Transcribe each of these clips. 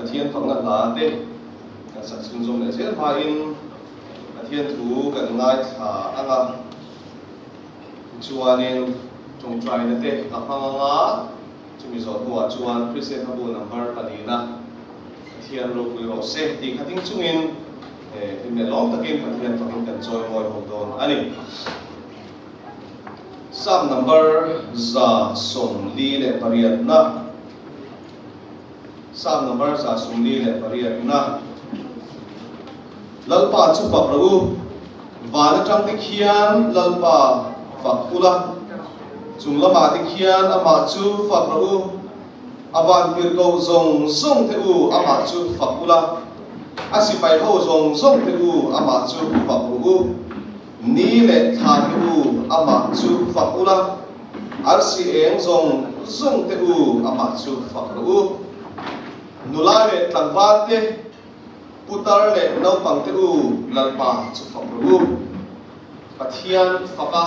Pathian fakna hla te kan sak chhunzawm leh zel hmain Pathian thu kan ngaithla ang a, tichuanin tawngtaina te ka hmang ang a, chumi zawh hnuah chuan Kristian Hlabu number palina Pathian ropui rawh se tih kha ding chungin hlim leh lawm takin Pathian fakin kan chawi mawi ho dawn a ni. Psalm number 148 na. Psalm number 148 na. Lalpa chu fak rawh u, van atang te khian Lalpa fak ula, chung lamah te khian amah chu fak rawh u, a van tirhkoh zawng zawng te u amah chu fak ula, a sipai ho zawng zawng te u amah chu fak rawh u. Ni leh thla te u amah chu fak ula, arsi eng zawng zawng te u amah chu fak rawh u. Nula leh tlangval te, putar leh naupang te u Lalpa chu fak rawh u. Pathian fak a,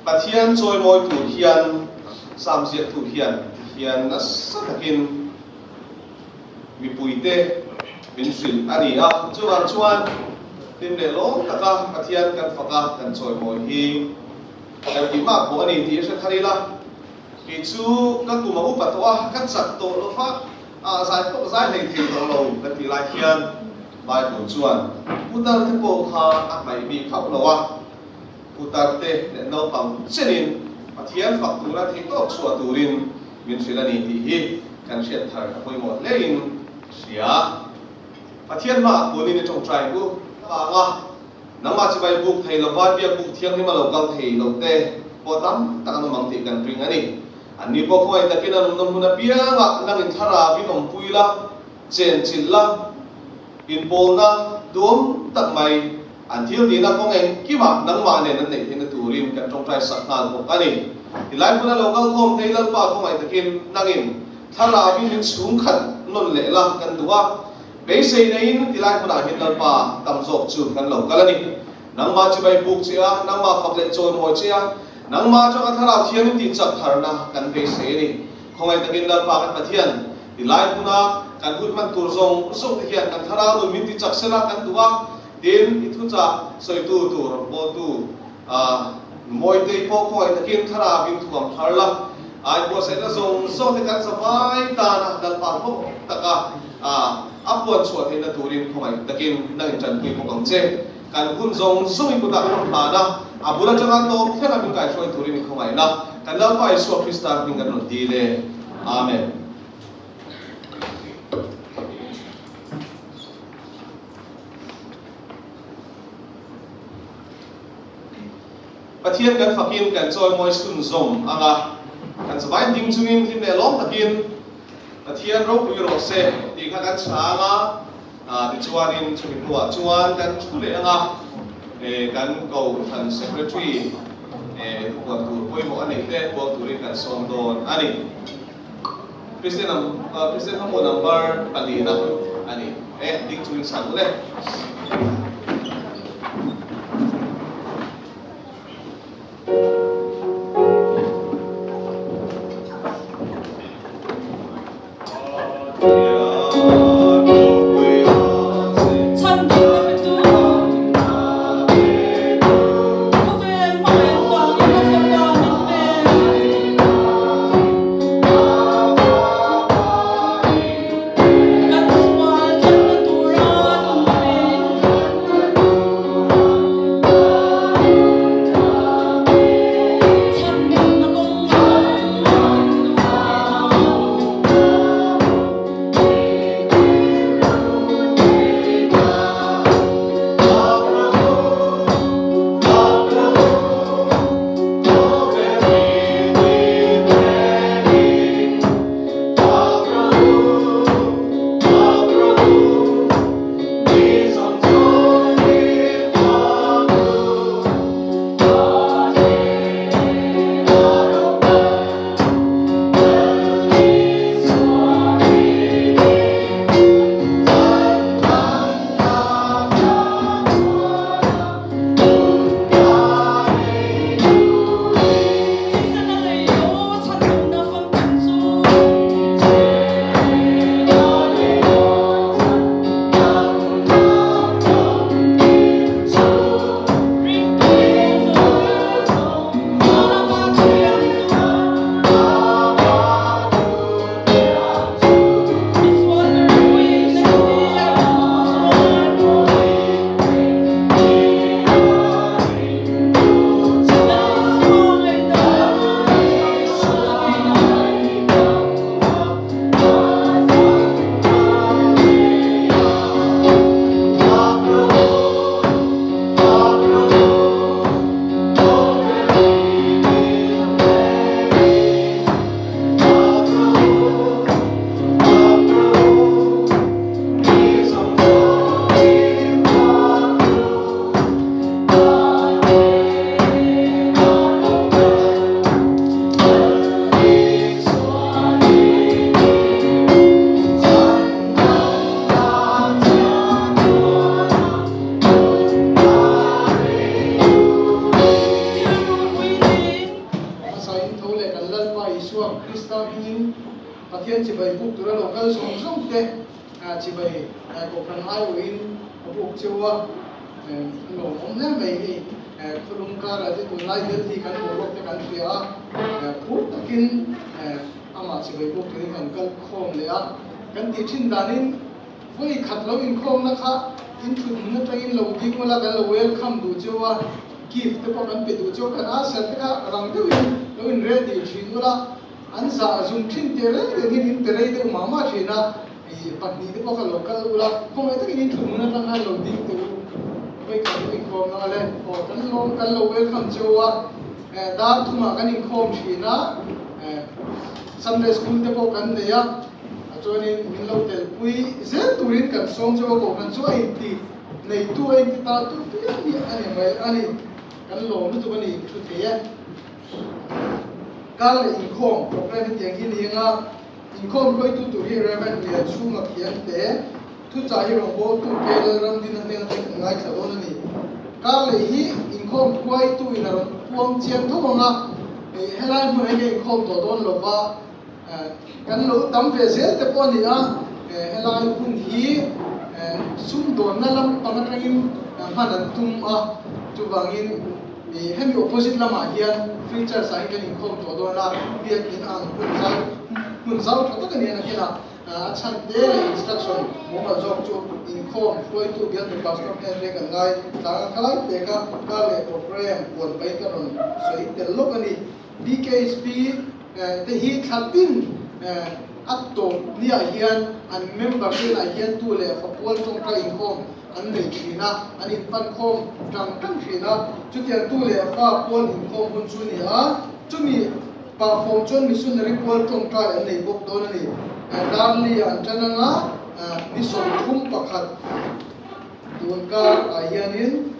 Pathian chawimawi tur hian Sam ziaktu hian tihian nasa takin mipuite min hrilh a ni a. Chuvang chuan hlim leh lawm taka Pathian kan fak a, kan chawimawi hi kan tih mak pawh a ni tih hre thar ila. Kei chu ka kum a upa tawh a, ka chak tawh lo va, ah zai pawh zai hlei thei tawh lo kan tih lai hian Bible chuan putar te pawh kha a hmaih bik hauh lo a, putar te leh naupang chenin Pathian fak tura theihtawp chhuah turin min hrilh a ni tih hi kan hriat thar a pawimawh hlein ka hria. Pathian hmaah kunin i tawngtai u vanga nangmah chibai buk thei lova biak buk thianghlim a lo kal thei lo te pawh tam tak an awm ang tih kan ring a ni. Anni pawh khawngaih takin an awmna hmun apiangah nangin thlarau in awmpui la, chenchilh la, inpawlna duam tak mai An thil tihna kawng engkimah nangmah nen an neih theihna turin kan tawngtai sak nghal bawk a ni. Tilai hmuna lo kal khawm thei Lalpa khawngaih takin nangin thlarauin min chhungkhat nawn leh la kan duh a, beisei neiin tilai hmunah hian Lalpa tam zawk chu kan lo kal a ni. Nangmah chibai buk che a, nangmah fak leh chawimawi che a, nangmah atanga thlarau thiangin tih chak tharna kan beisei a ni. Khawngaih takin Lalpa kan Pathian, tilai hmuna kan hun hman tur zawng zawng te hian kan thlarau nun min ti chak sela kan duh a, Tin, i thuchah sawitu tur bawltu Mawitei pawh khawngaih takin thlarau in thuam thar la, a inbuatsaihna zawng zawng te kan zavai tana Lalpa hlawh taka a puan chhuah theihna turin khawngaih takin nang in tanpui bawk ang che. Kan hun zawng zawng i kutah kan rawn hlan a, a bul atanga tawp thleng a min kaihruai turin i khawngaihna kan Lalpa Isua Krista hming kan rawn dil e. Amen. Pathian kan fakin kan chawimawi chhunzawm ang a, kan chavain ding chungin hlim leh lawm takin Pathian ropui rawh se tih kha kan chhang a, tichuanin chumi hnuah chuan kan thu leh ang a, kan Kohhran Secretary thupuan tur pawimawh a neih te puang turin kan sawm dawn a ni. Kristian Kristian hmawh number palina a ni e, ding chungin chhan u le. Krista hmingin Pathian chibai buk tura lo kal zawng zawng te chibai kohhran aiawhin a buk cheu a, a lawmawm hle mai hei. Khawlum karah te tunlai Delhi kan boruak te kan hria a, phur takin amah chibai buk turin kan kal khawm leh a. Kan tih thin danin vawi khat lo inkhawmna kha in thut hmun atangin lo ding ula kan lo welcome duh cheu a, gift te pawh kan pe duh cheu kan usher te kha rang deuhin lo in ready thin ula, an zah zum thin teh reng rengin in pe rei deuh mah mah thin a. Pahnih te pawh kha lo kal ula, khawngaih takin in thut hmun atang khan lo ding teh u. Vawi khat pawh inkhawm na le. Aw kan lawm kan lo welcome che u a, dar thumah kan inkhawm thin a, Sunday school te pawh kan nei a, chuanin min lo telpui zel turin kan sawm che u a, kohhran chu a inti neitu a inti ta tu piang hi a ni mai a ni. Kan lawm lutuk a ni thu thei e. Kar leh inkhawm program hetiang hi ni anga Inkhawm hruaitu tur hi Rev. Lianchhunga Khiangte, thuchah hi rawngbawltu K. Lalramdina hnena te kan ngaithla dawn a ni. Kar leh hi inkhawm hruaitu in a rawn puang chiang tho ang a, helai hmunah hian ka inkhawm tawh dawn lo va, kan lo tam ve zel te pawh a ni a, helai hun hi sumdawnna lampang atangin hman an tum a, chuvangin hemi opposite lamah hian Free Church ah hian kan inkhawm tawh dawn a, biakin ang hun zau hmun zau tha tak a ni a nakinah a chhan te leh instruction mumal zawk chu inkhawm hruaitu bialtu pastor hnen te kan ngai tlang a khalai te kha kar leh program puan pahin ka rawn sawi tel lawk a ni. BKHP te hi thla tin a tawp niah hian an member te inah hian tu leh fapual tawngtai inkhawm an nei thin a, an inpan khawm tang tang thin a, chutiang tu leh fa pual inkhawm hun chu ni a, chumi pahfawm chuan missionary pual tawngtai an nei bawk dawn a ni. Darli an tan anga ni 31 tun kar ah hianin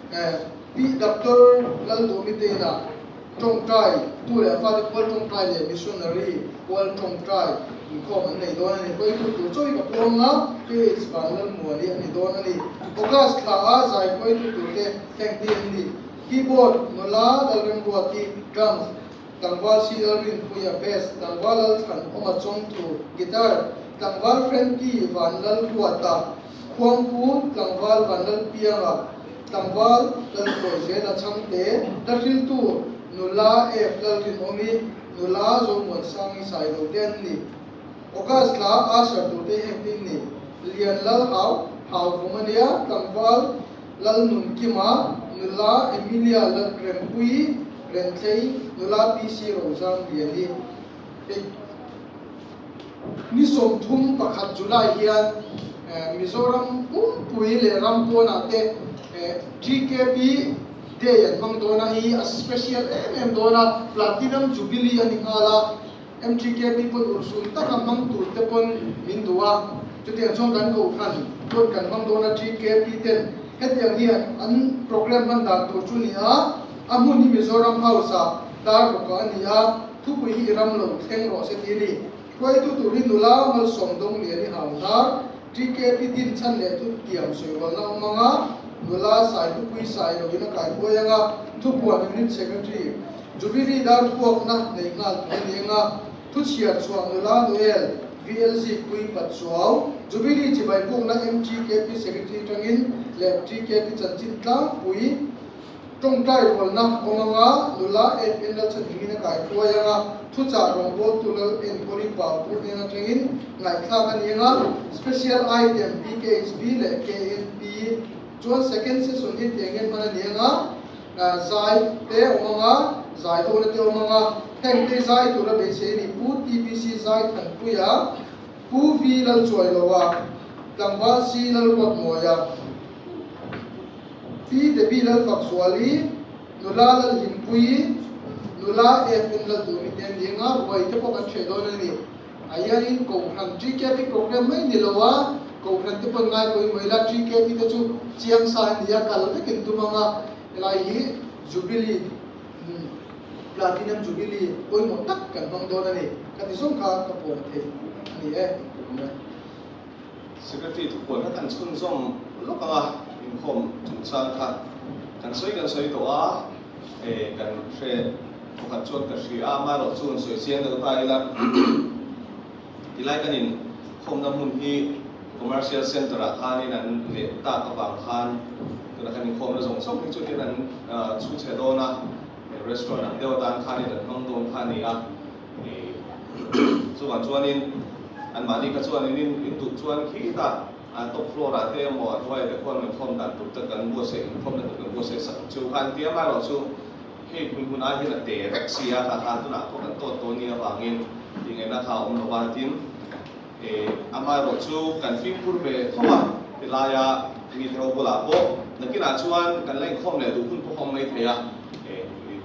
Pi Doctor Lalduhmi te inah Tawngtai, tu leh fate pual tawngtai leh missionary pual tawngtai inkhawm an nei dawn a ni. Hruaitu tur chaw hi ka puang a, PH Vanlalmuani a ni dawn a ni. August thla a zai hruaitu turte thank te an ni. Keyboard, Nula Lalremruati, Drums, Tlangval Si Lalrinpuia, Bass, Tlangval Lalthlan Awma Chawngthu, Guitar, Tlangval Frankie Vanlalruata, Khuangpu, Tlangval Vanlalpianga, Tlangval Lalkawi Zela Chhangte, Hla hriltu Nula F Lalrinawmi, Nula Zomuansangi Sailo te an ni. August thla Usher turte hi heng tin ni? Lian Lal Hau, Hau Vum a nia, Tlangval Lalnunkima, Nula Emilia Lalrempuii, Renthlei, Nula PC Rozam Liani. Hei. Ni 31 July hian Mizoram pumpui leh ram pawnah te TKP Day an hmang dawn a, hi a special em em dawn a, Platinum Jubilee a ni nghal a, MTKP pawn urhsun taka hmang tur te pawn min duh a, chutiang chuan kan kohhran pawn kan hmang dawn a TKP ten hetiang hian an programme hman dan tur chu ni a, a hmun hi Mizoram House ah dar rawk a ni a. Thupui hi i ram lo thleng rawh se ti a ni. Hruaitu tur hi nula malsawm dawng lian i hau hnar, TKP din chhan leh thu tiam sawirualna awm ang a, nula sai thupui sai lo in a kai huai ang a, thupuan unit secretary, Jubilee dar puakna nei nghal tur a ni ang a, thu chhiar chhuah nula Noel, VLZ pui Patchuau, Jubilee chibai pukna MTKP secretary tangin leh TKP chanchin tlangpui, Tawngtai rualna awm anga nula FN Lalchhanhingin a kai hruai anga thuchah rawngbawltu Lal Enkawli Bautu hnen atangin ngaihthlak a ni anga Special Item BKHB leh KNP chuan Second Session hi tiangin hman a ni anga zai te awm anga zai hona te awm anga heng te zai tura beisei a ni Pu TBC Zai Thanpuia Pu V Lalchuailoa Tlangval C Lalruatmawia Pi Debbie Lalfakzuali, Nula Lalhimpuii, Nula FN Laldumi te an ni anga ruai te pawh kan hreh dawn a ni. Ah hianin Kohhran TKP program mai ni lo a, Kohhran te pawh ngai pawimawh ila TKP te chu chiang sa a ni a, kal vek in tum anga helai hi Jubilee Platinum Jubilee pawimawh tak kan hmang dawn a ni. Ka ti zawng kha ka puan thei a ni e. Secretary thupuan kha kan chhunzawm lawk ang a, inkhawm chungchang kha kan sawi kan sawi tawh a, kan hre. Pakhat chuan ka hria a, amaherawh chu an sawi chiang deuh ta ila, tilai kan in khawmna hmun hi Commercial Centre ah khanin an leh tak avang khan tuna kan inkhawmna zawng zawng hi chutin an chhu chhe dawn a, restaurant ang deuh atan khanin an hmang dawn kha a ni a, chuvang chuanin anmahni kha chuanin in duh chuan khitah A top floor ah te emaw a hnuai te khuan inkhawm dan tur te kan buatsaih inkhawmna tur kan buatsaih sak ang chu kha an ti a, amaherawhchu hei hmun hmun ai hian a te vek si a, kha kha tunah pawh kan tawt dawn nia avangin tih ngaihna kha a awm lo a, tin amaherawhchu kan fimkhur ve tho a, tilaia mi te ho bulah pawh nakinah chuan kan la inkhawm leh duh hun pawh a awm mai thei a,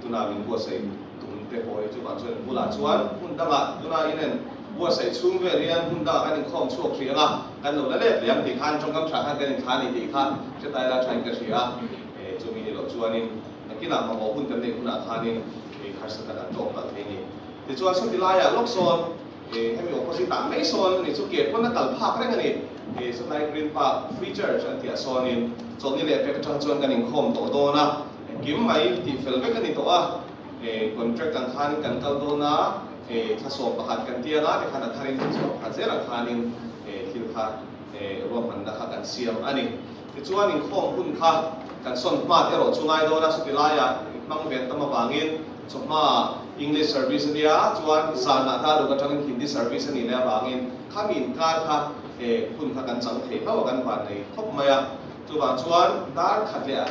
tunah min buatsaih tum te pawh hi chuvang chuan bulah chuan hmun dangah tuna inen buatsaih chhung vel hian hmun dangah kan inkhawm chhuak hrih ang a, Kan lo la let leh ang tih khan tawngkam tha khan kan inthla a ni tih kha hre ila thain ka hria a, chumi ni loh chuanin nakinah mamawh hun kan neih hunah khanin harsa tak an tawk palh thei a ni. Tichuan sawti laiah lawk sawn hemi opposite ah mai sawn a ni chu ke pawn a kal phak reng a ni. Sawtlai Green Park Free Church an tihah sawnin chawlhni leh pek atang chuan kan inkhawm tawh dawn a, engkim mai tih fel vek a ni tawh a, contract ang khanin kan kal dawn a, thla 11 kan tiang a, tikhan a tharin thla 11 zelah khanin thil kha ruahmanna kha kan siam a ni. Tichuan inkhawm hun kha kan sawn hmat erawh chu ngai dawn a, chuti laiah hmang ve an tam avangin chawhma English service a nia, chuan zanah daruk atangin Hindi service a nih leh avangin khami inkar kha hun kha kan chang thei hlauh a, kan van nei khawp mai a. Chuvang chuan dar khat leh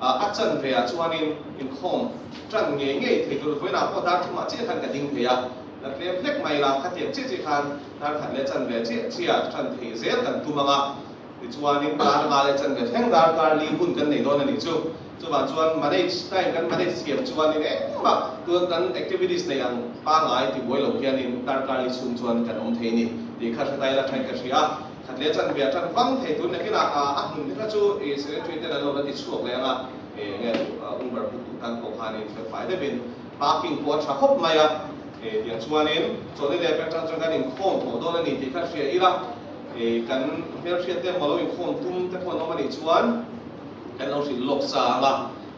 a chan ve ah chuanin inkhawm tan ngei ngei thei tur vawiinah pawh dar thumah chiah khan ka ding thei a, la tlem hlek mai la, khatiang chiah chiah khan dar khat leh chan ve chiah chiah tan thei zel kan tum ang a, tichuanin dar nga leh chan ve thleng dar kar li hun kan nei dawn a nih chu. Chuvang chuan manage time kan manage thiam chuanin engmah tun kan activities nei ang pangngai tibuai lo hianin dar kar li chhung chuan kan awm thei a ni tih kha hre ta ila thain ka hria a. Khat leh chan ve a tan vang thei tun nakinah a hmun te kha chu i secretary ten an lo la ti chhuak leh ang a, enge Uber book duh tan pawh khanin fel fai deuhin parking pawh a tha khawp mai a, tiang chuanin chawlhni leh pek tang chuan kan inkhawm tawh dawn a ni tih kha hria ila, kan hmelhriat te emaw lo inkhawm tum te pawh an awm a nih chuan kan lo hrilh lawk sa ang a,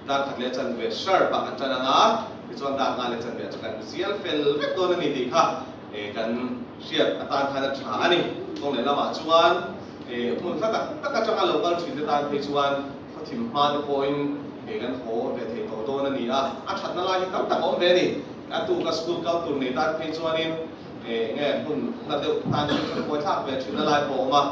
dar khat leh chan ve sharp ah kan tan ang a, tichuan dar nga leh chan ve ah chuan kan zial fel vek dawn a ni tih kha Kan hriat atan khan a tha a ni. Kawng leh lamah chuan hmun hla tak tak atanga lo kal thin te tan phei chuan khawthim hma te pawhin kan haw ve thei tawh dawn a ni a. A thatna lai hi tam tak a awm ve a ni. A tuka school kal tur nei tan phei chuanin enge hmun hla deuh tan phei chuan kawi thlak ve thinna lai pawh a awm a.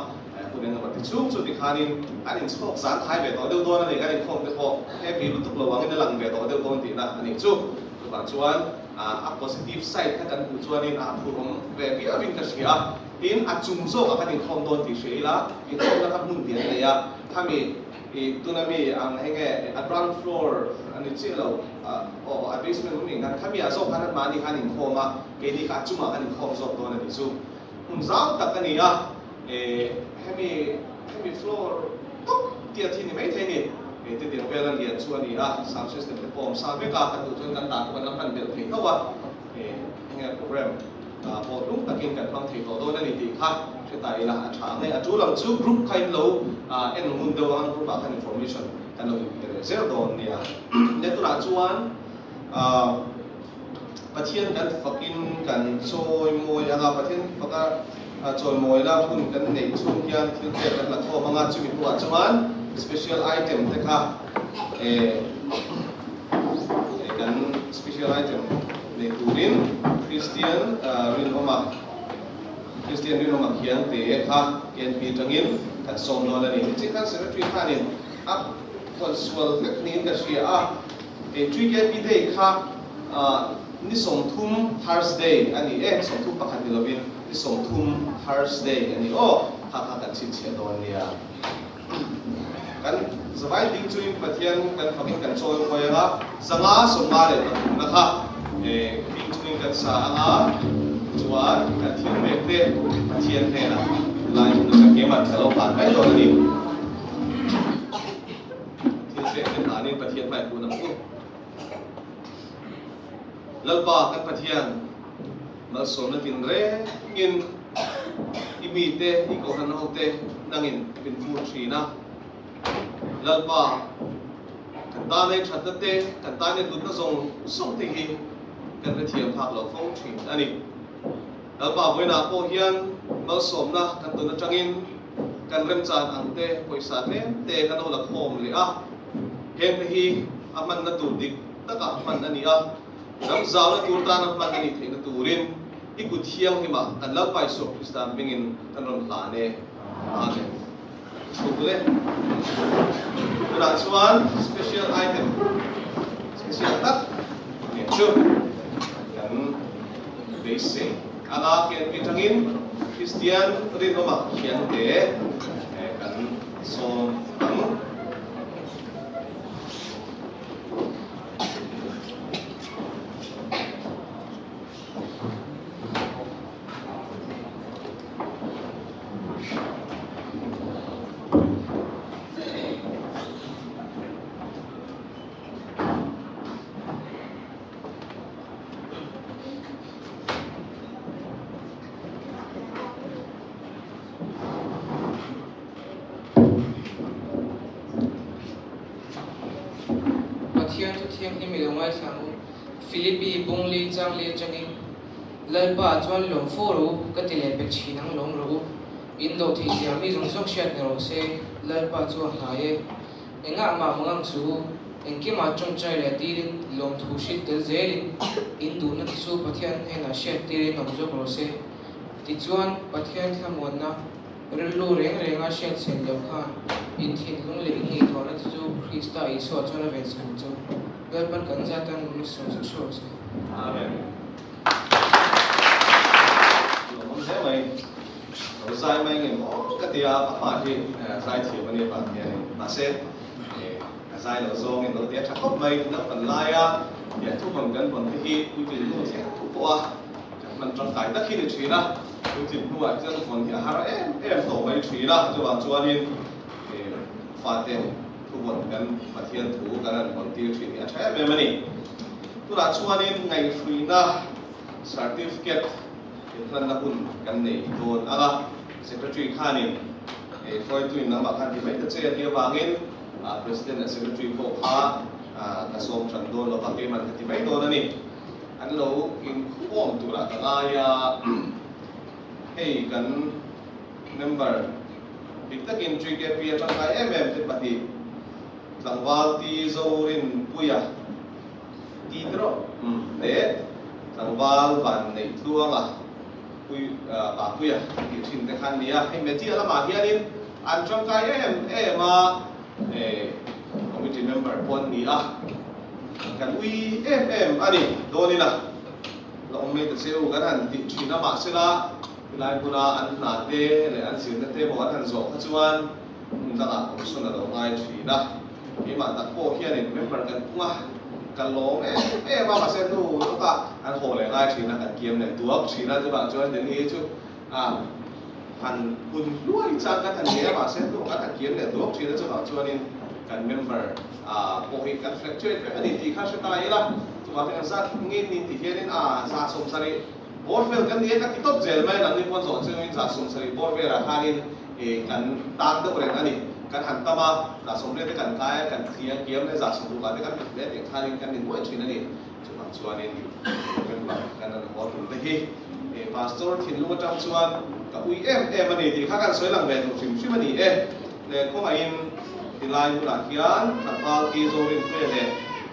Hun engemaw ti chhung chu tikhanin an inchhawk zan thai ve tawh deuh dawn a ni. Kan inkhawm te pawh heavy lutuk lo angin a lang ve tawh deuh dawn tihna a nih chu. Chuvang chuan a positive side kha kan hmuh chuanin a phurawm ve viauin ka hria a, tin a chung zawkah kan inkhawm dawn tih hria ila, inkhawmna kha hmun tih an nei a, khami ih tuna mi ang hei nge a ground floor a ni chiah lo aw a basement awm nih khan khami ah zawk khan anmahni khan inkhawm a, keini kha a chungah kan inkhawm zawk dawn a nih chu. Hmun zau tak a ni a, hemi hemi floor tawp tia thi ni maithei a ni. Hei te tiang vela lian chu a ni a, sound system te pawh a awm sa vek a, kan duh chuan kan dah pawh kan la hman belh thei tho a, enge program pawh hlung takin kan hmang thei tawh dawn a ni tih kha hre ta ila a tha ang e. A tul ang chu group kha in lo en ngun deuh ang, group ah khan information kan lo inpe leh zel dawn nia. Nia tunah chuan Pathian kan fakin kan chawimawi ang a, Pathian faka chawimawina hun kan neih chhung hian thil pek kan la khawm ang a, chumi hnuah chuan special item te kha kan special item nei turin Kristian rinawma Kristian rinawma khian te kha KNP atangin kan sawm dawn a ni. Tichuan khan Secretary khanin a huan sual vek niin ka hria a. Kei TKP Day kha ni 30 Thursday a ni e, 31 ni lovin ni 30 Thursday a ni aw, kha kha kan chhinchhiah dawn nia. Kan zavai ding chuin Pathian kan fakin kan chawi huai anga, 500 53 na kha ding chungin kan sa anga, chuan kan thil pek te Pathian hnenah lai hun atang keimah ka lo hlan mai dawn a ni. Thil pek te hlanin Pathian hmai hun ang u. Lalpa kan Pathian, malsawmna tin rengin i mite, i kohhran hote nangin min fur thin a. Lalpa, kan tan ei thatna te, kan tan ei hlutna zawng zawng te hi kan hrethiam phak lo fo thin a ni. Lalpa vawiinah pawh hian malsawmna kan tawn atangin kan remchan ang te pawisa tlem te kan lo la khawm leh a, hengte hi a hmanna tur dik takah hman a ni a, ram zauna tur tana hman a nih theihna turin i kut thianghlimah kan Lalpa Isua Krista hmingin kan rawn hlan e. Amen. Chhuk le. Tunah chuan special item special tak nge chu kan beisei anga KNP tangin Kristian rinawma thiante kan sawm ang. Pathian chu thianghlim i lo ngaithla ang u. Philippi bungli changli atangin Lalpa chuan lawm fo rawh u, ka ti leh pek thin ang lawm rawh u. In dawh theih zia mi zawng zawng hriat ni rawh se, Lalpa chu a hnai e. Engah mah mang ang chu u, engkimah tawngtai leh dilin lawmthu hrilh tel zelin in duhna te chu Pathian hnenah hriat tirin awm zawk rawh se. Tichuan, Pathian thlamuanna rilru reng renga hriat chhen loh khan in thinlung leh in ngaihtuahna te chu Krista Isua chuan a venchhan chu Lalpan kan zatan min sawm sak hreuh se. Amen. Lawmawm hle mai. Lo zai mai nge maw ka ti a, ka fa hi zai thiam a nia vang hian in mahse ka zai lo zawng in lo ti a tha khawp mai. Naupang laia hian thuvawn kan vawn te hi puitlin hnu thleng thu pawh a kan hman tangkai tak hi ni thin a, puitlin hnuah chuan vawn hi a har em em tawh mai thin a, chuvang chuanin fate thuvawn kan Pathian thu kan han vawn tir thin hi a tha em em a ni. Tunah chuanin ngaihhruina certificate inhlanna hun kan nei dawn ang a, Secretary khanin hruaituin nangmah khan ti mai ta che a tih avangin President leh Secretary pawh kha ka sawm hran dawn lo va, keiman ka ti mai dawn a ni. An lo inkhawm turah ka ngai a, hei kan member dik takin GKP a tangkai em em te pahnih, Tlangval Ti Zorinpuia ti rawh leh tlangval van neih tluanga pui Papuia tih thin te khan nia. Hei media lamah hianin an tangkai em em a, committee member pawh an ni a, kan ui em em a ni dawnin a la awm mai ta che u kan han tih thin a, mahsela helai hmuna an hna te leh an zirna te maw an han zawh kha chuan hmun dangah awmsawn a lo ngai thin a, keimah tak pawh hianin member kan pung a, ka lawm em em a, mahse hnu lawkah an haw leh ngai thin a, kan kiam leh duak thin a, chuvang chuan Delhi chu a han hun hluai chang kan han nei a, mahse hnu kan han kiam leh duak thin a, chuvang chuanin kan member pawh hi kan fluctuate vek a ni tih kha hre ta ila, chuvang chuan zat ngei ni tih hianin a za 70 bawr vel kan ni a, ka ti tawp zel mai, nangni pawn zawh chungin za 70 bawr velah khanin I kan tan deuh reng a ni. Kan han tam a, zah 80 te kan kai a, kan thli a, kiam leh zah 60 ah te kan hnat hle tih khanin kan ni nuai thin a ni. Chuvang chuanin member kan rawn haw tur te hi Pastor thinlung atang chuan ka ui em em a ni tih kha kan sawi lang ve duh hrim hrim a ni e. Leh kawngaihin tilai hunah hian tlangval ki Zorin Hme leh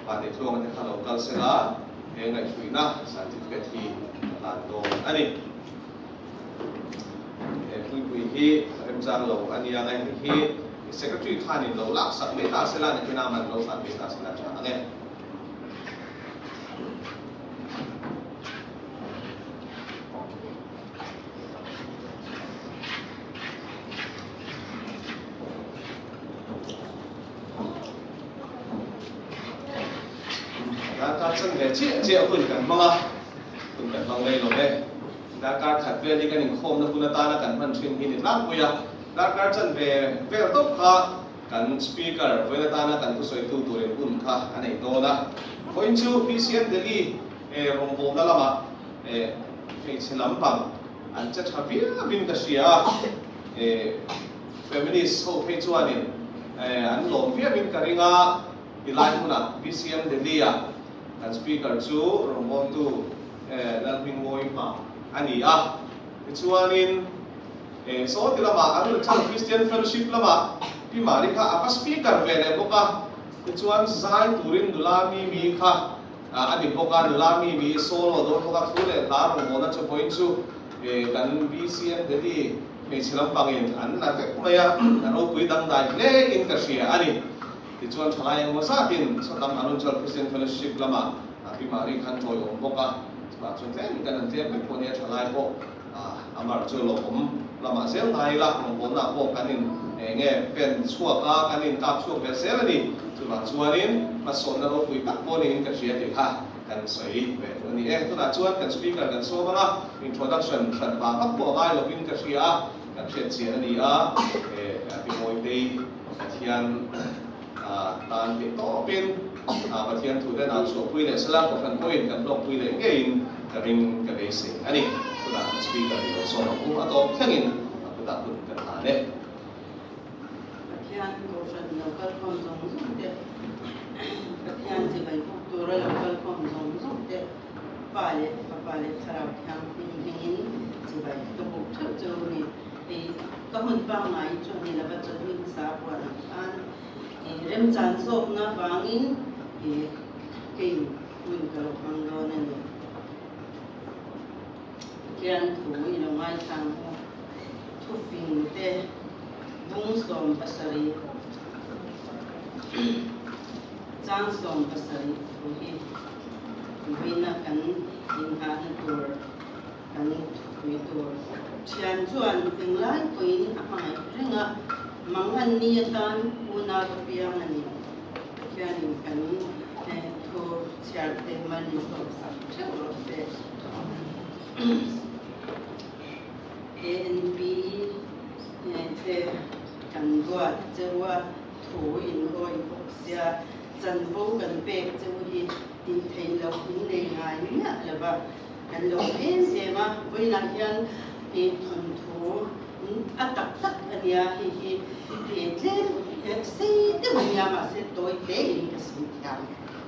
Vanneihthluanga te kha lo kal sela he ngaihhruihna certificate hi ka hlan dawn a ni. He puipui hi remchang lo a nia nge, hei hi Secretary khanin lo laksak mai ta sela, nikin a man lo hlan mai ta sela tha ang e. Darkar chanve chiah chiah hun kan hmang a, hun kan hmang rei lo e. Darkar khat vel hi kan inkhawmna hun atana kan hman thin hi ni tlangpui a, darkar chanve vel tawp kha kan Speaker vawiin atana kan thusawitu turin hun kha a nei dawn a. Vawiin chu PCM Delhi rawngbawlna lamah hmeichhe lampang an che tha viauin ka hria a, feminist ho phei chuanin an lawm viauin ka ring a, tilai hmunah PCM Delhi-ah. Kan Speaker chu rawngbawltu Lalhmingmawii hma a ni a. Tichuanin saw ti lamah Arunachal Christian Fellowship lamah Pi Mari kha a va Speaker ve leh bawk a. Tichuan zai turin nula Mimi kha a ni bawk a, nula Mimi solo dawn bawk a, thu leh hla rawngbawlna chu vawiin chu kan BCM Delhi hmeichhe lampangin an la vek mai a, a ropui dangdai hle in ka hria a ni. Tichuan thalai engemaw zatin sawtlam Arunachal Christian Fellowship lamah Pi Mari khan tawi awm bawk a, chutah chuan tlem kan han tlem vek pawh nia thalai pawh a mar chu lawmawm lamah zel ngai ila rawngbawlna pawh kan in eng nge pen chhuak a, kan in kap chhuak ve zel a ni. Chuvang chuanin hmasawnna ropui tak pawh niin ka hria tih kha kan sawi ve duh a ni e. Tunah chuan kan speaker kan sawm ang a, introduction hran vang vak pawh a ngai lovin ka hria a, kan hriat chian a ni a, Pi Mawitei. Pathian tan theih tawpin Pathian thu te nau chhuahpui leh sela kohhran pawhin kan hlawkpui leh ngeiin ka ring ka beisei a ni. Tunah speaker hi lo sawm ang u a tawp thlengin a kutah hun kan hlan e. Pathian kohhran lo kalkhawm zawng zawng te, Pathian chibai buk tura lo kalkhawm zawng zawng te, Pa leh Fapa leh Thlarau Thianghlim hmingin chibai ka buk theuh cheu a ni. Hei ka hun pangngai chu a ni lova chawlhni hmasa a buan ang khan remchan zawkna vangin kei hun ka lo hmang dawn a ni. Pathian thu i lo ngaithlang u, thufing te bung 17 chang 17 thu hi vawiina kan inghahna tur Kan thupui tur thian chuan englai pawhin a hmangaih reng a, mang an ni atan unau ka piang a ni. Pathianin kan thu chhiar te mal min sawm sak theuh rawh se. ANP te kan duat cheu a, thu in awih bawk sia, chanvo kan pek cheu hi tih theih loh in nei ngai miah lo va. Kan lo em em a, vawiinah hian ih thawnthu a tak tak a nia, hei hi ih tlem sei deuh a nia mahse tawi te in ka sawi thiam,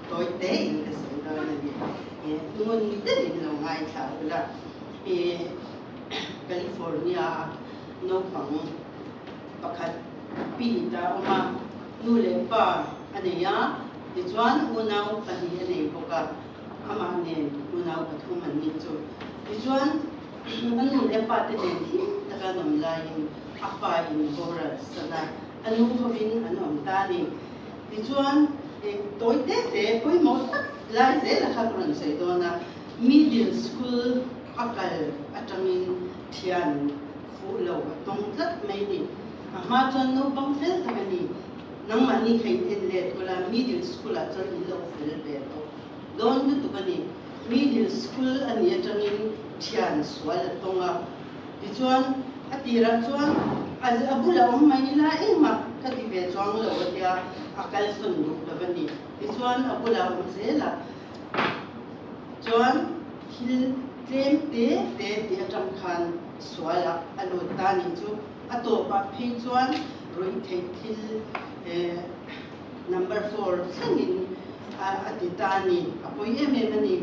tawi te in ka sawi dawn a ni. Ih ngun deuhin lo ngaithla ula, ih California a naupang pakhat pi ta a awm a, nu leh pa a nei a, tichuan unau pahnih a nei bawk a. Amah nen unau pathum an nih chu. Tichuan, a nu leh pa te nen hlim taka an awm laiin a pa in boral san a, a nu hovin an awm ta a ni. Tichuan, tawi te te pawimawh tak lai zela kha ka rawn sawi dawn a, middle school a kal atangin thian fuh lo a tawng tlat mai ni. A hma chuan naupang fel tak a ni. Nangmahni kha in en let ula, middle school ah chuan in lo fel ve tawh dawn lutuk a ni. Middle school a nih atangin thian sual a tawng a, tichuan a tirah chuan a bulah awm mai ila engmah ka ti ve chuang lo a tia, a kalsawn duh lo a ni. Tichuan a bulah awm zel a, chuan thil tlem te te tih atang khan sualah a lut ta a nih chu. A tawpah phei chuan ruihtheih thil number four thlengin a ti ta a ni. A pawi em em a ni.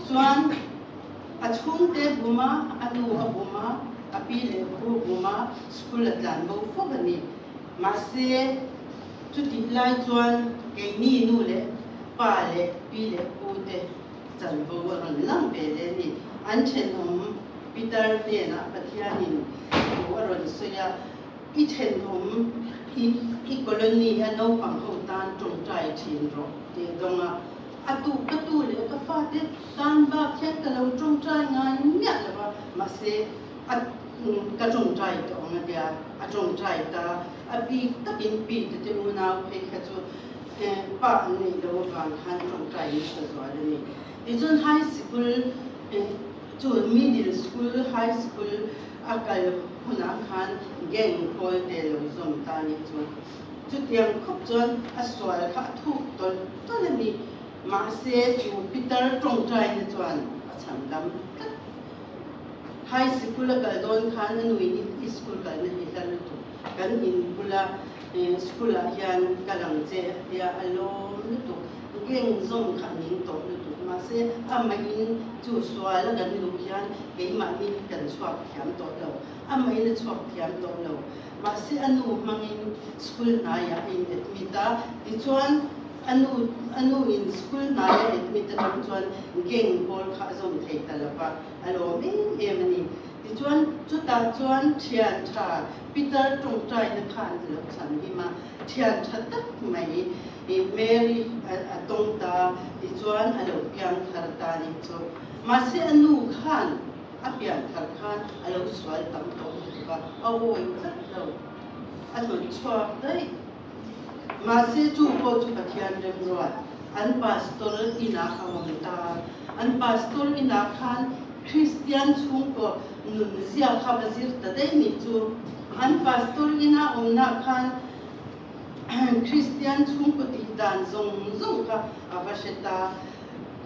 Chuan a chhungte bum a, a nu a bum a, a pi leh pu a bum a, school a tlan bo fo a ni. Mahse, chutih lai chuan keini nu leh pa leh pi leh pu te chanvo a rawn lang ve leh a ni. An thenawm Peter hnenah Pathianin thu a rawn sawi a, I thenawm i i colony a naupang ho tan tawngtai thin rawh tih a dawng a. A tu ka tu leh ka fate tan bak hian ka lo tawngtai ngai miah lo va, mahse a ka tawngtai tawh ang a tia, a tawngtai ta. A bik takin pi te unau phei kha chu pa an neih loh avang khan tawngtai nasa zual a ni. Tichuan high sikul Chu middle school, high school a kal hunah khan gang khawl te lo zawm ta nih chu. Chutiang khawp chuan a sual kha a thuk tawlh tawlh a ni. Mahse chu Peter tawngtaina chuan a chhan dam tlat. High sikul a kal dawn khan a nuin i school kalna hi hla lutuk kan in bula school ah hian kal ang che a tia a lawm lutuk. Gang zawm kha a ning tawh lutuk. Mahse, amahin chu sual a kan luh hian keimahni hi kan chhuak thiam tawh lo. Amahin a chhuak thiam tawh lo. Mahse, a nu hmangin school hnaiah a in admit a, tichuan a nu a nu in school hnaia admit atang chuan gang pawl kha a zawm thei ta lo va, a lawm em em a ni. Tichuan, chutah chuan thian tha Peter tawngtaina khan a lo chhan him a, thian tha tak mai Mary a tawng ta, tichuan a lo piang thar ta a nih chu. Mahse, a nu khan a pian thar khan a lo sual tam tawh lutuk a, a awi tlat lo, a hnawt chhuak daih. Mahse, chu pawh chu Pathian remruat, an pastor inah a awm ta. An pastor inah khan Kristian chhungkaw nunzia kha va zir ta daih nih chu. An pastor ina awmnah khan Kristian chhungkaw tih dan zawng zawng kha a va hre ta.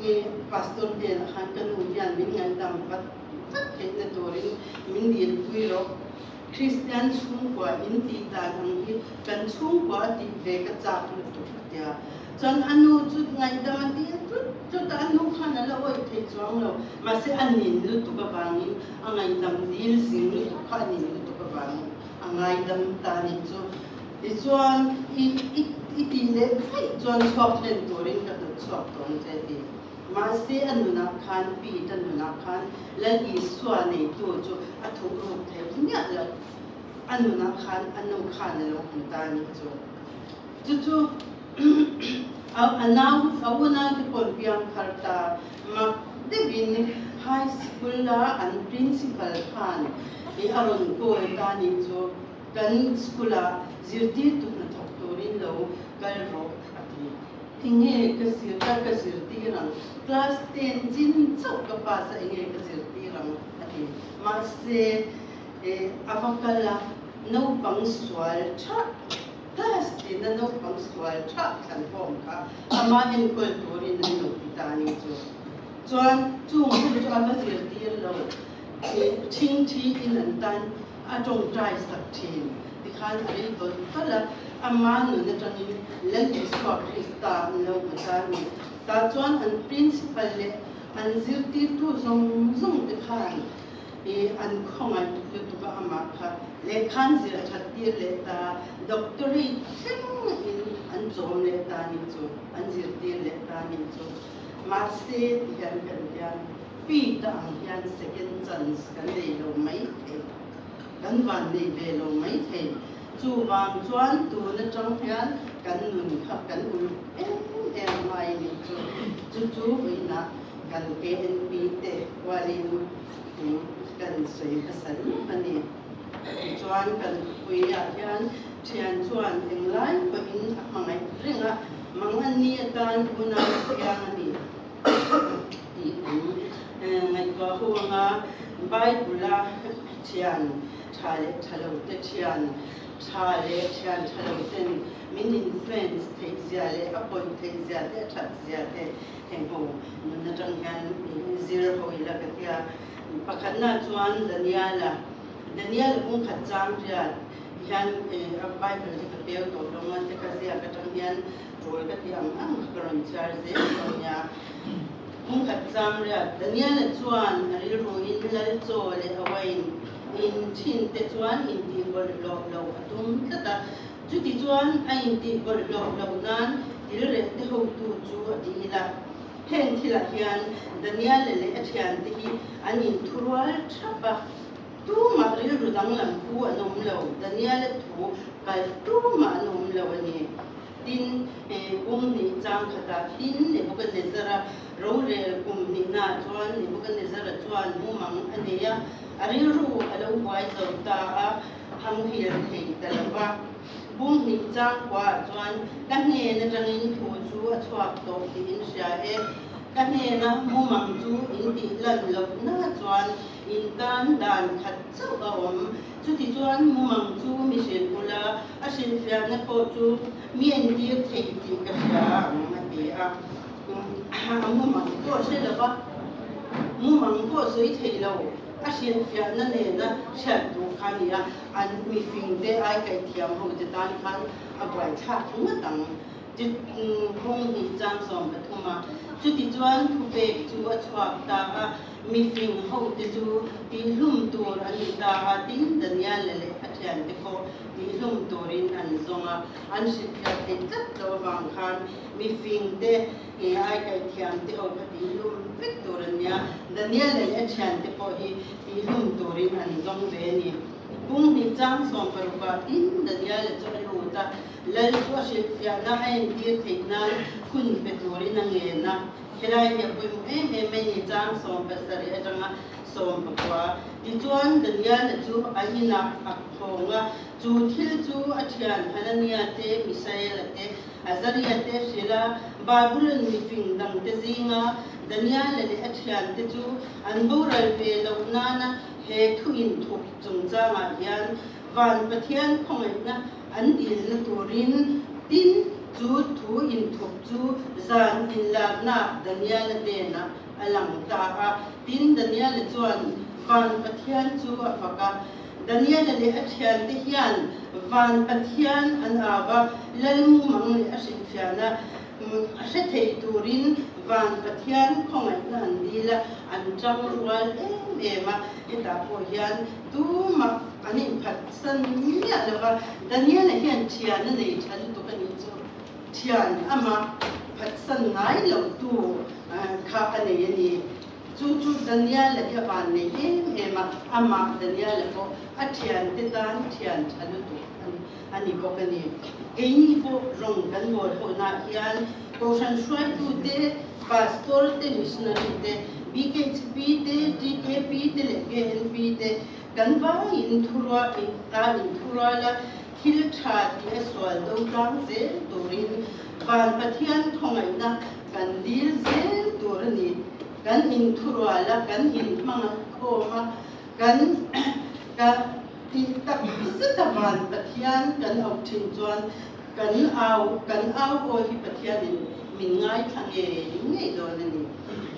I pastor hnenah khan ka nu hian min ngaihdam vat vat theihna turin min dilpui rawh. Kristian chhungkua in tih dan ang hi kan chhungkua a tih ve ka chak lutuk a tia. Chuan a nu chu ngaihdam a dil tlut tlut a, a nu khan a la awih thei chuang lo. Mahse a nin lutuk avangin a ngaihdam dil zing lutuk kha a nin lutuk avangin a ngaidam ta nih chu. Tichuan i i i tih leh vaih chuan chhuak hlen turin ka hnawt chhuak tawh ang che ti. Mahse a nunah khan Pete a nunah khan Lal Isua neitu chu a thuh ruk thei miah lo. A nunah khan a nu khan a lo hmu ta nih chu. Chu chu a nau a unau te pawh an piang thar ta. Mak deuhin high school a an principal khan i a rawn call ta nih chu. Kan school ah zirtirtu hnathawk turin lo kal rawh a ti. Enge ka zir ka ka zirtir ang? Class 10 chin chauh ka pass a enge ka zirtir ang a ti. Mahse a va kal a, naupang sual tha class tina naupang sual tha thlan khawm kha amah enkawl turin an lo ti ta a ni chu. Chuan chung hun chu a va zirtir lo, thingthi in an tan a tawngtai sak thin. Tikhan a rei tawlh tawlh a, ama nun atangin Lal Isua Krista an lo hmu ta a ni. Tah chuan an principal leh an zirtirtu zawng zawng te khan i an khawngaih lutuk a, amah kha lehkhan zir that tir leh ta, doctorate thleng in an chawm leh ta a nih chu, an zirtir leh ta a nih chu. Mahse ti hian kan hian Pete ang hian second chance kan nei lo mai thei, kan van nei ve lo mai thei. Chuvang chuan tun atang hian kan nun kha kan uluk em em ngai a nih chu. Chu chu vawiinah kan KNP te kualin kan sawi hmasa lup a ni. Tichuan kan thupuiah hian thian chuan englai pawhin a hmangaih reng a, manganni atan unau piang a ni tih an ngaihtuah ho anga Bible-a thian tha leh tha lo te thian tha leh thian tha lo ten min influence theih zia leh a pawi theih zia te a that zia te heng ho nun atang hian zir ho ila ka tia. Pakhatna chuan Daniela, Daniela bung khat chang riat hian a Bible hi ka peu tawh lo a, te ka ziak atang hian tul ka ti ang ang kha ka rawn chhiar zel dawn nia. Bung khat chang riat, Daniela chuan a rilruin lal chaw leh a wine in thin te chuan intihbawlhhlawh loh a tum tlat a, chuti chuan a intihbawlhhlawh loh nan tilreh te hotu chu a dil a. Heng thilah hian Daniela leh a thiante hi an inthurual thap a, tumah rilru danglam pu an awm lo, Daniela thu kal tumah an awm lo a ni. Tin, kum hnih chang khatah tin Nebuchadnezzar-a rorel kum hnihnaah chuan Nebuchadnezzar-a chuan mumang a nei a, a rilru a lo buai zo ta a, a muhil thei ta lo va. Bung hnih chang khuaah chuan ka hnen atangin thu chu a chhuak tawh tih in hria e. Ka hnena mumang chu in tih lan lohna chuan in tan dan khat chauh a awm. Chutichuan mumang chu mi hrilh ula, a hrilhfiahna pawh chu mi entir thei tih ka hria ang a ti a. A mumang pawh hre lova, mumang pawh sawi thei lo. A hrilhfiahna nena hriat duh kha a ni a, an mifingte ai kaih thiam ho te tan khan a buaithlak ngawt ang. Bung hnih chang 13 a. Chutichuan thupek chu a chhuak ta a, mifing hote chu tihhlum tur an ni ta a, tin Daniela leh a thiante pawh tihhlum turin an zawng a, an hrilhfiah theih tlat loh avang khan mifing te ai kaithiam te ho kha tihhlum vek tur an nia, Daniela leh a thiante pawh hi tihhlum turin an zawng ve a ni. Bung hnih chang 16 ah tin Daniela chu a lut a, Lal chu a hrilhfiahna a entir theih nan hun pe turin a ngen a. Helai hi a pawimawh em em mai ni chang 17 atanga 19. Tichuan Daniela chu a inah a khawng a, chu thil chu a thian Hanania te, Misaela te, Azaria te hrilh a, Babylon mifing dangte zinga Daniela leh a thiante chu an boral ve loh nana he thu inthup chungchangah hian Van Pathian khawngaihna an dilna turin tin chu thu inthup chu zan inlarna Daniela hnenah a lang ta a. Tin, Daniela chuan Van Pathian chu a fak a. Daniela leh a thiante hian Van Pathian an au a, Lal mumang leh a hrilhfiahna a hre thei turin Van Pathian khawngaihna an dil a, an tang rual em em a. Hetah pawh hian tumah an inphatsan miah lo va, Daniela hian thian a nei tha lutuk a nih chu. Thian amah phatsan ngai lo tu kha a nei a ni. Chu chu Daniela hi a van nei em em a, amah Daniela pawh a thiante tan thian tha lutuk a ni bawk a ni. Keini pawh rawng kan bawl hawhnaah hian Kohhran hruaitute, Pastor te, Missionary te, BKHP te, TKP te leh KNP te kan vaiin thurua a inthurual a, thil tha tih a sual do tlang zel turin Van Pathian khawngaihna kan dil zel tur a ni. Kan inthurual a, kan inhmangaihkhawm a, kan ka tih tak zet a Van Pathian kan auh thin chuan kan au kan au aw hi Pathianin min ngaithla ngei ngei dawn a ni.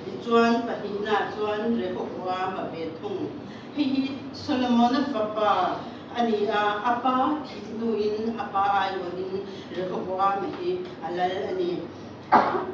Tichuan pahnihnaah chuan Rehoboam a ve thung. Hei hi Solomona fapa a ni a, a pa thih hnuin a pa aiawhin Rehoboam hi a lal a ni.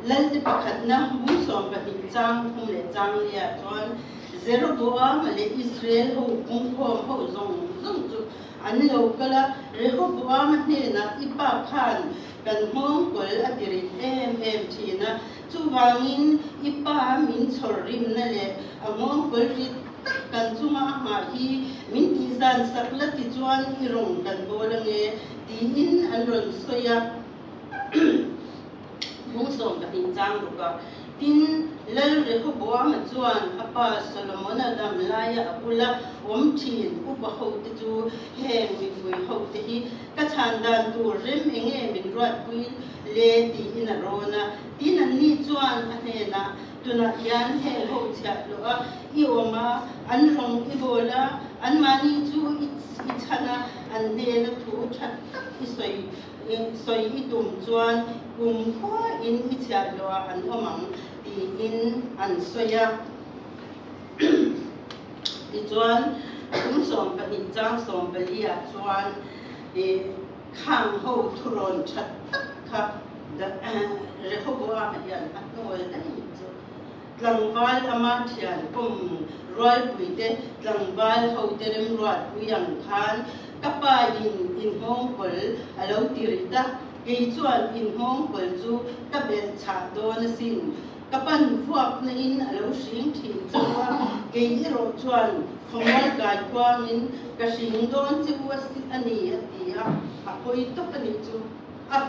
Lalte pakhatna bung 12 chang thum leh chang liah chuan Jeroboam leh Israel ho pungkhawm ho zawng zawng chu an lo kal a, Rehoboam hnenah i pa khan kan nghawngkawl a ti rit em em thin a, chuvangin i pa min chhawr rimna leh a nghawngkawl rit tak kan chunga a nghah hi min tihzan sak la tichuan i rawng kan bawl ange tiin an rawn sawi a. Bung 12 chang ruk a. Tin, Lal Rehoboama chuan a pa Solomona dam laia a bula awm thin upa hote chu heng mipui hote hi ka chhan dan tur rem enge min ruatpui le tiin a rawn a. Tin, anni chuan a hnenah, Tunah hian heng ho chhiah hlawh a, i awm a, an rawng i bawl a, anmahni chu i chhan a, an hnena thu tha tak i sawi Sawi i tum chuan kum khuain i chhiah hlawhah an awm ang tiin an sawi a. Tichuan, kum 12 chang 14 ah chuan khang ho thurawn tha tak kha Rehoboam hian a hnawl daih chu. Tlangval ama thian pawm rualpuite tlangval hote remruatpui ang khan ka pa in inhawngkawl a lo ti rit a, kei chuan inhawngkawl chu ka belh chhah dawn asin. Ka pan vuakna in a lo hring thin chauh a, kei erawh chuan khawmual kai kuangin ka hring dawn che u a ni a ti a, a pawi tawp a nih chu. A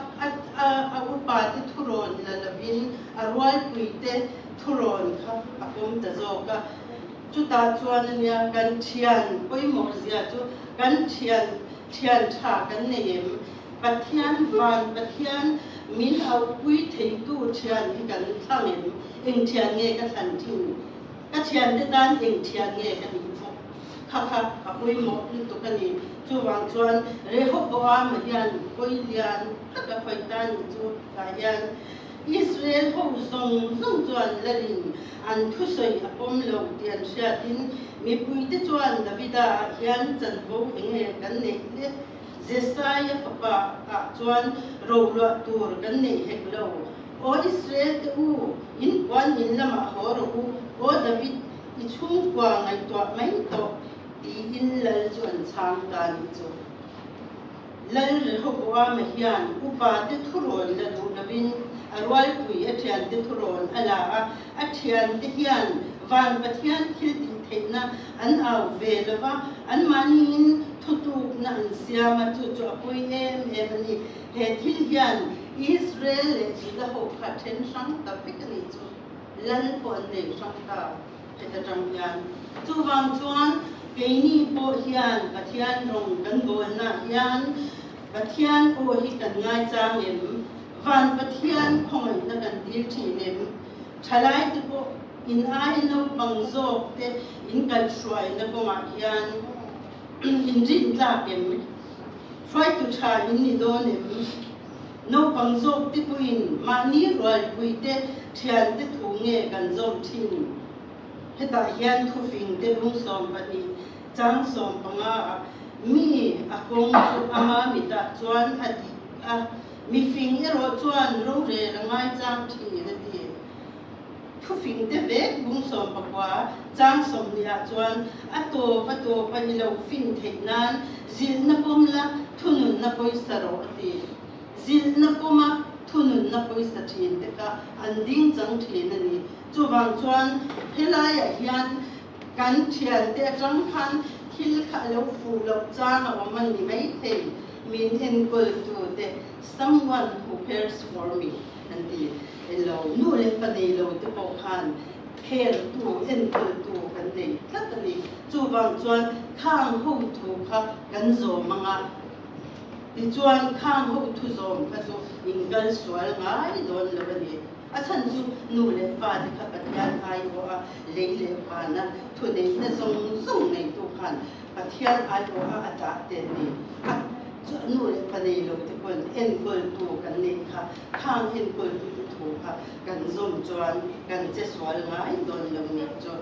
a upate thurawn la lovin a rualpuite thurawn kha a pawm ta zawk a. Chutah chuan a nia kan thian pawimawh zia chu kan thian thian tha kan nei em? Pathian van Pathian min auhpui theitu thian hi kan thlang em? Eng thian nge ka thlan thin? Ka thiante tan eng thian nge ka nih bawk? Kha kha a pawimawh lutuk a ni. Chuvang chuan Rehoboam hian pawi lian tak a khawih ta nih chu tah hian Israel ho zawng zawng chuan lalin an thusawi a pawm lo tih an hriatin mipuite chuan Davida ah hian chanvo eng nge kan neih le? Jesaia fapa ah chuan roluah tur kan nei hek lo. Aw Israel te u, in puan in lamah haw rawh u, aw David, i chhungkua ngaihtuah mai tawh, tiin lal chu an chhang ta nih chu. Lal Rehoboama hian upa te thurawn la duh lovin a rualpui a thiante thurawn a la a, a thiante hian van Pathian thil tih theihna an au ve lova, anmahniin thutukna an siam a, chu chu a pawi em em a ni. He thil hian Israel leh Juda ho kha then hrang ta vek a nih chu, lal pawh an nei hrang ta heta tang hian. Chuvang chuan keini pawh hian Pathian rawng kan bawlnaah hian Pathian aw hi kan ngaichang em? Van Pathian khawngaihna kan dil thin em? Thalaite pawh in ai naupang zawk te in kaihhruaina kawngah hian in rintlak em? Hruaitu tha in ni dawn em? Naupang zawk te pawhin mahni rualpui te thiante thu nge kan zawm thin? Hetah hian thufing te bung 12 chang 15 ah mi a kawng chu ama mitah chuan a dik a, mifing erawh chuan rorel a ngaichang thin a ti. Thufing te vek bung 19 chang 20 ah chuan a tawp a tawp a i lo fin theih nan zilhna pawm la thununna pawisa rawh a ti. Zilhna pawma thununna pawisa thin te kha an ding chang thin a ni. Chuvang chuan helaiah hian kan thiante atang khan thil kha a lo fuh loh chang a awm a ni maithei. Min enkawltu te someone who cares for me. An ti lo. Nu leh pa nei lo te pawh khan kheltu, enkawltu kan nei tlat a ni. Chuvang chuan khang ho thu kha kan zawm ang a, tichuan khang ho thu zawm kha chu inkal sual ngai dawn lo a ni. A chhan chu nu leh pa te kha Pathian aiawh a, lei leh vana thuneihna zawng zawng neitu khan Pathian aiawh a a dah te an ni. A chu nu leh pa nei lo te pawn enkawltu kan neih kha, khang enkawltu te thu kha kan zawm chuan kan che sual ngai dawn lo nih chu.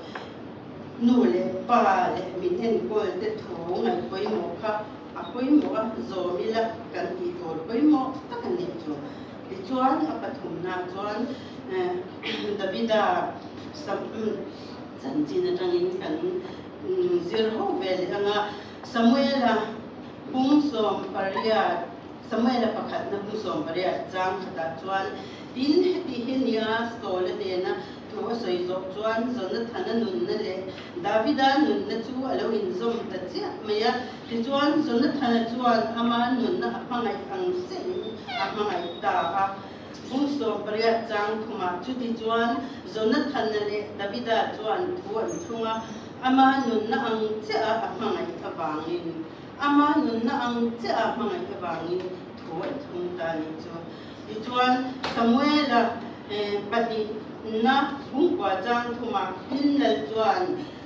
Nu leh pa leh min enkawl te thu ngaih pawimawh kha a pawimawh a, zawm ila kan tih tur pawimawh tak a nih chu. Tichuan a pathumna chuan Davida chanchin atangin kan Zir ho ve leh anga Samuela bung 18, Samuela pakhatna bung 18 chang khatah chuan, Tin, heti hi nia Saula hnena thu a sawi zawh chuan Jonathana nunna leh Davida nunna chu a lo inzawm ta chiah mai a. Tichuan, Jonathana chuan ama nunna a hmangaih ang chiahin a hmangaih ta a. Bung 18 chang thumah chuti chuan Jonathana leh Davida chuan thu an thlung a, ama nunna ang chiah a a hmangaih avangin, ama nunna ang chiah a hmangaih avangin thu an thlung ta a nih chu. Tichuan, Samuela pahnihna bungkua chang thumah Hlinnal chuan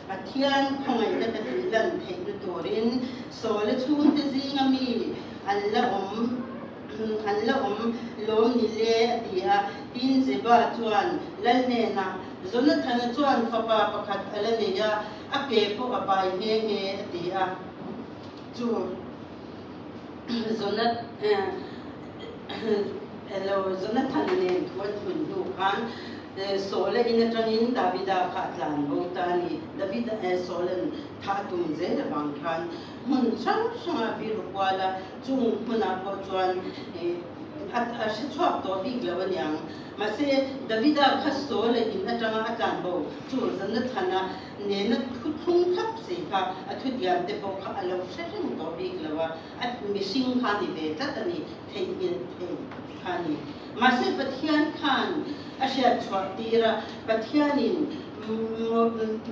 Pathian khawngaihna ka tih lan theihna turin Saula chhungte zinga mi an la awm An la awm lawm ni le, a ti a. Tin, Zeba chuan lal hnenah, Jonathana chuan fapa pakhat a la nei a, a ke pawh a pai nghe nghe, a ti a. Chu Jonathana nen thu an thlun hnu khan Saula in atangin Davida kha a tlan bo ta a ni. Davida Saula'n thah a tum zel avang khan hmun hrang hrangah vir kual a, Chung hmunah pawh chuan a hre chhuak tawh bik lo aniang. Mahse, Davida kha Saul-a in atanga a tlan bo chu Jonathana nena thu thlung thlap si kha a thutiam te pawh kha a lo hre reng tawh bik lo a, a mihring kha ni ve tlat a ni, theihnghilh thei kha a ni. Mahse, Pathian khan a hriat chhuah tir a, Pathianin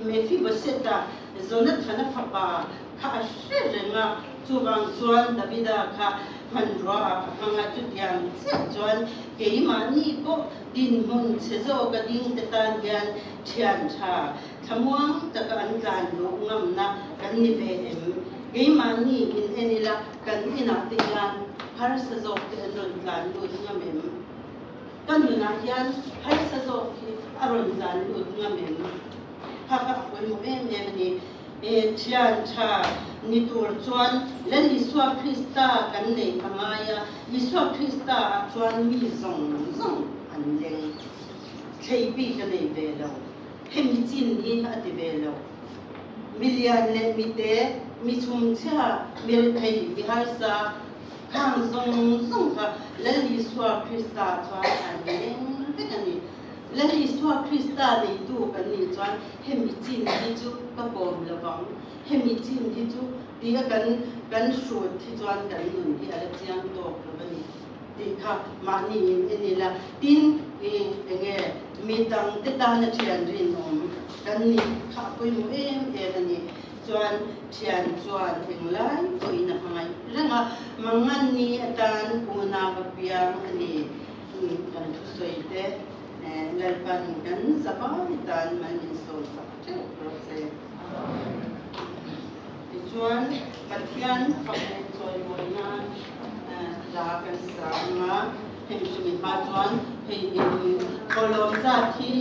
Mephibosheth-a Jonathana fapa kha a hre reng a, chuvang chuan Davida kha hmanrua ah a hmang a, chutiang chiah chuan keimahni pawh dinhmun chhe zawk a ding te tan hian thian tha thlamuang taka an tlan luh ngamna kan ni ve em? Keimahni in en ila kan inah te hian harsa zawk te an rawn tlan lut ngam em? Ka nunah hian harsa zawk hi a rawn tlan lut ngam em? Kha kha a pawimawh em em a ni. Thian tha ni tur chuan Lal Isua Krista kan nei a ngai a, Isua Krista ah chuan mi zawng zawng an leng. Thlei bik a nei ve lo. Hemi chin hi a ti ve lo. Mi lian leh mi te, mi chhumchhia, mi rethei, mi harsa, khang zawng zawng kha Lal Isua Krista chuan an leng vek a ni. Lal Isua Krista neitu kan nih chuan hemi chin hi chu ka kawm lo vang, hemi chin hi chu tia kan kan hrut hi chuan kan nun hi a la chiang tawk lo a ni tih kha mahni in en ila. Tin, enge mi dangte tana thian rinawm kan nih kha a pawimawh em em a ni. Chuan thian chuan englai pawhin a hmangaih reng a, mangan ni atan unau a piang a ni. Kan thusawi te Lalpan kan zavai tan mal min sawn sak teuh rawh se. Tichuan Pathian fak leh chawimawi nan hla kan sa ang a, hemi chumi hma chuan hei in kawlawm zat hi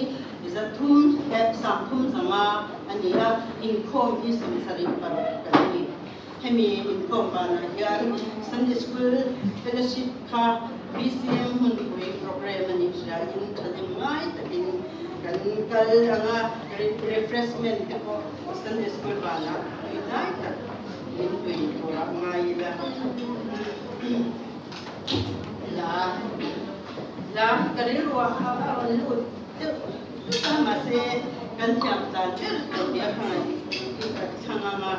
zathum hlep sangthum zanga a ni a, inkhawm hi 76 kan ni. Hemi inkhawm vanah hian Sunday School Fellowship kha BCM hmunpui program a nih hriain thahnem ngai takin kan kal ang a, refreshment te pawh Sunday School vanah tui hnai tak min tui turah ngai ila. La la ka rilruah a rawn lut deuh deuh a, mahse kan thiam dan ber tur nia kha ngaih ka chhang ang a.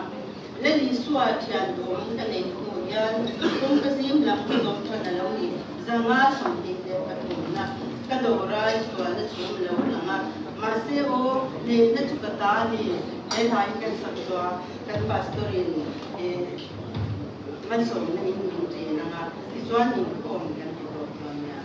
Lal Isua thian duhawm ka nei hnu hian kawngka zim lam ka zawm than a lo ni. 523 na ka dorai sualna chhum lo lang a, mahse aw neihna chu ka ta a ni. He hla hi kan sak zuah kan pastor in malsawmna in min ṭin ang a, tichuan inkhawm kan ti tawh chuan nia.